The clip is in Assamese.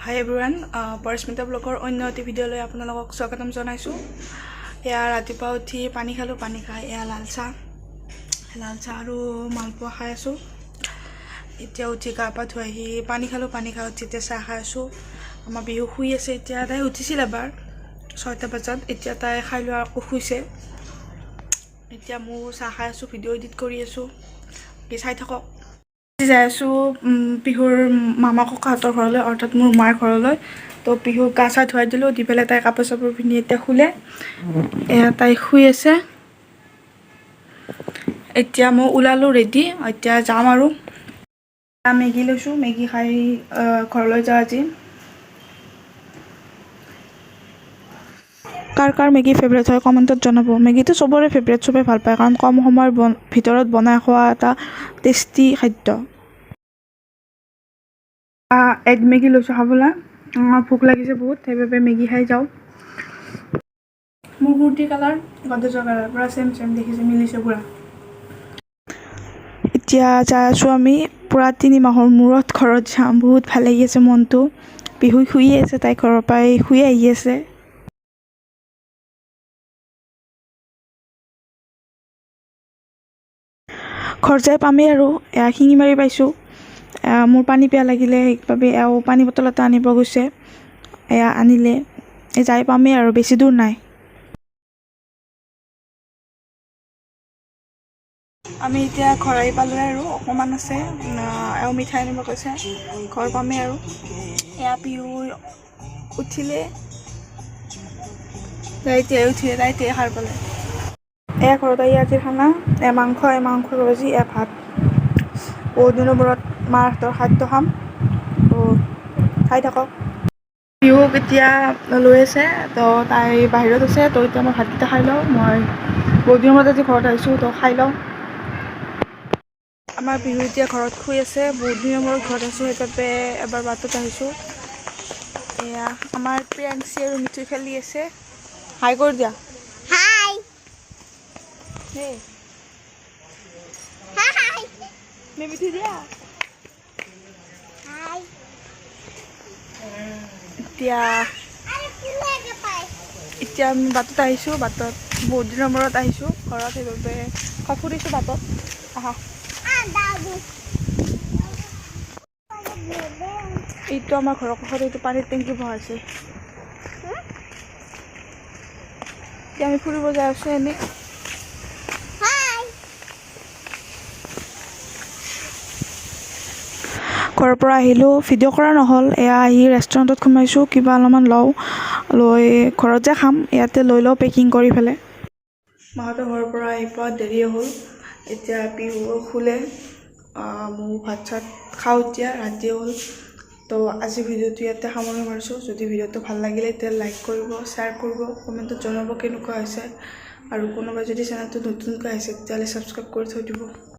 হাই এভৰিৱান, পৰিস্মিতা ব্লগৰ অন্য এটি ভিডিঅ'লৈ আপোনালোকক স্বাগতম জনাইছোঁ। এয়া ৰাতিপুৱা উঠি পানী খালোঁ, পানী খাই এয়া লাল চাহ, লাল চাহ আৰু মালপোৱা খাই আছোঁ। এতিয়া উঠি গা পা ধুই আহি পানী খালোঁ, পানী খাই উঠি এতিয়া চাহ খাই আছোঁ। আমাৰ বিহু শুই আছে এতিয়া, তাই উঠিছিল এবাৰ 6টা বজাত, এতিয়া তাই খাই লোৱা আকৌ শুইছে। এতিয়া ময়ো চাহ খাই আছোঁ, ভিডিঅ' এডিট কৰি আছোঁ, বাকী চাই থাকক। যাই আছোঁ পিহুৰ মামা ককাহঁতৰ ঘৰলৈ, অৰ্থাৎ মোৰ মাৰ ঘৰলৈ। তো পিহুক গা চা ধুৱাই দিলোঁ, দি পেলাই তাই কাপোৰ চাপোৰ পিন্ধি এতিয়া শুলে। এয়া তাই শুই আছে। এতিয়া মই ওলালোঁ ৰেডি, এতিয়া যাম আৰু। মেগী লৈছোঁ, মেগী খাই ঘৰলৈ যাওঁ আজি। কাৰ কাৰ মেগী ফেভৰেট হয় কমেণ্টত জনাব। মেগীটো চবৰে ফেভৰেট, চবেই ভাল পায়, কাৰণ কম সময়ৰ ভিতৰত বনাই খোৱা এটা টেষ্টি খাদ্য। এগ মেগী লৈছোঁ খাবলৈ, ভোক লাগিছে বহুত, সেইবাবে মেগী খাই যাওঁ। মোৰ কুৰ্তি কালাৰ, গডৰেজৰ কালাৰ পূৰা ছেম ছেম দেখিছে, মিলিছে পূৰা। এতিয়া যাই আছোঁ আমি, পূৰা 3 মাহৰ মূৰত ঘৰত যাম, বহুত ভাল লাগি আছে মনটো। বিহু শুইয়ে আছে, তাই ঘৰৰ পৰাই শুই আহি আছে। ঘৰ যাই পামেই আৰু, এয়া শিঙিমাৰি পাইছোঁ। মোৰ পানী পিয়াহ লাগিলে, সেইবাবে এওঁ পানী বটল এটা আনিব গৈছে, এয়া আনিলে। এই যাই পামেই আৰু, বেছি দূৰ নাই। আমি এতিয়া ঘৰ আহি পালোঁৱে আৰু, অকণমান আছে। এওঁ মিঠাই আনিব গৈছে, ঘৰ পামেই আৰু। এয়া পিহু উঠিলে, তাই এতিয়াই উঠিলে, তাই এতিয়াই সাৰ পালে। এয়া ঘৰত আহি আজিৰ খানা, এয়া মাংস, এয়া মাংসৰ ভাজি, এয়া ভাত। বহুত দিনৰ মূৰত মাৰ হাতৰ খাদ্য খাম, তো খাই থাকক। পিহুক এতিয়া লৈ আছে, তো তাই বাহিৰত আছে, তো এতিয়া মই ভাতকেইটা খাই লওঁ। মই বহুত দিনৰ মূৰত আজি ঘৰত আহিছোঁ, তো খাই লওঁ। আমাৰ বিহু এতিয়া ঘৰত শুই আছে, বহুত দিনৰ মূৰত ঘৰত আহিছোঁ, সেইবাবে এবাৰ বাটত আহিছোঁ। এয়া আমাৰ প্ৰিয়াংশী আৰু মিঠু খেলি আছে। হাই কৰি দিয়া। হাই। হে। হাই। মিঠু দিয়া। হাই। এতিয়া আৰে ফুলে পাই। এতিয়া আমি বাটত আহিছোঁ, বাটত বহুত দিনৰ মূৰত আহিছোঁ ঘৰত, সেইবাবে ফুৰিছোঁ বাটত। আহা। দাদু। এইটো আমাৰ ঘৰৰ কাষত এইটো পানীৰ টেংকি বহাইছে। এতিয়া আমি ফুৰিব যাই আছোঁ এনেই। হাই। ঘৰৰ পৰা আহিলোঁ, ভিডিঅ' কৰা নহ'ল। এয়া আহি ৰেষ্টুৰেণ্টত সোমাইছোঁ, কিবা অলপমান লওঁ, লৈ ঘৰত যে খাম, ইয়াতে লৈ লওঁ পেকিং কৰি পেলাই। মাহঁতৰ ঘৰৰ পৰা আহি পোৱা দেৰিয়ে হ'ল। এতিয়া পিহু শুলে, ময়ো ভাত চাত খাওঁ, এতিয়া ৰাতিয়ে হ'ল। তো আজি ভিডিঅ'টো ইয়াতে সামৰণি মাৰিছোঁ। যদি ভিডিঅ'টো ভাল লাগিলে তেতিয়া লাইক কৰিব, শ্বেয়াৰ কৰিব, কমেণ্টত জনাব কেনেকুৱা হৈছে, আৰু কোনোবাই যদি চেনেলটো নতুনকৈ আহিছে তেতিয়াহ'লে ছাবস্ক্ৰাইব কৰি থৈ দিব।